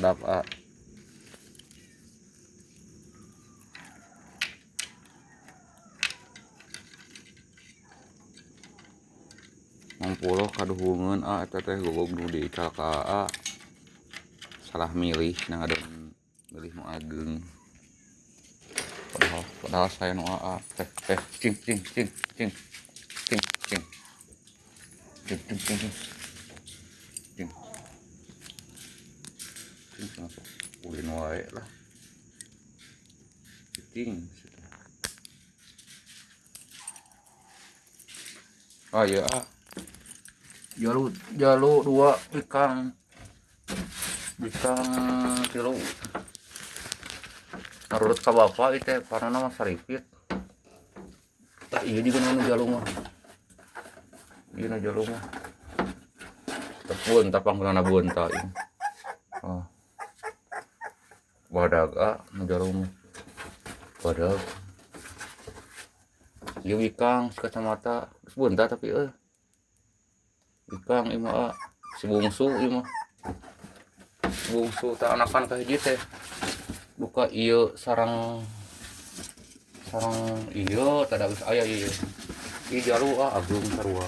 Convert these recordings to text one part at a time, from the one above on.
Sedap ah. Mangpuloh kaduhungeun ah eta teh gogog nu diical ka A. Salah milih nah ngadon milih nu ageng. Padahal saya nu AA teh teh cing cing cing cing cing cing cing cing cing cing cing cing masuk ulin wae lah cing. Oh iya ah. Jalu jalu dua bikang bikang tilu narurut ka bapak itu parana mah saripit. Tah iya juga nu jalu mah, ieu nu jalu mah tepun tapang bunta ieu. Oh badag ah nu jalu mah badag ieu bikang si kacamata geus bunta tapi euy bikang ieu mah si bungsu ieu mah bungsu tak anakan ka hiji teh buka ieu sarang sarang ieu tada geus aya ieu ieu jalu ah ageung sarua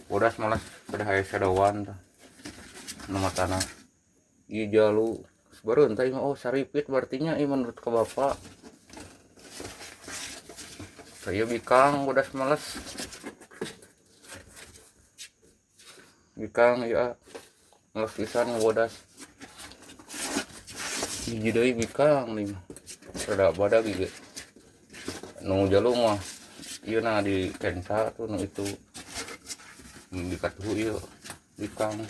bodas malas pada hae sadowan tah nu matana ieu jalu baru entah ieu mah oh saripit berartinya ieu menurut ka bapak tah ieu bikang bodas malas bikang ieu ah malas pisan bodas hiji deui bikang nih rada badag ieu nu jalu mah ieu na di kenca tuh nu itu di katuhu ieu bikang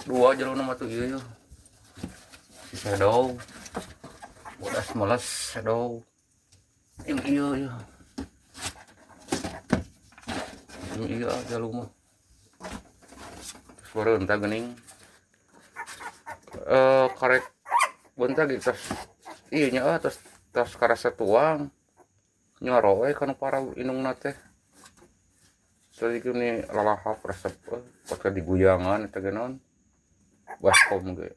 dua jalu mah tuh ieu si shadow bodas malas shadow yang ieu ieu yang ieu jalu mah terus baru entah geuning karek bentar gitu tas iya nya ah tas tas karasa tuang nyoro we kana para indungna teh tadi gini lalahap resep pake diguyangan eta ge naon baskom ge.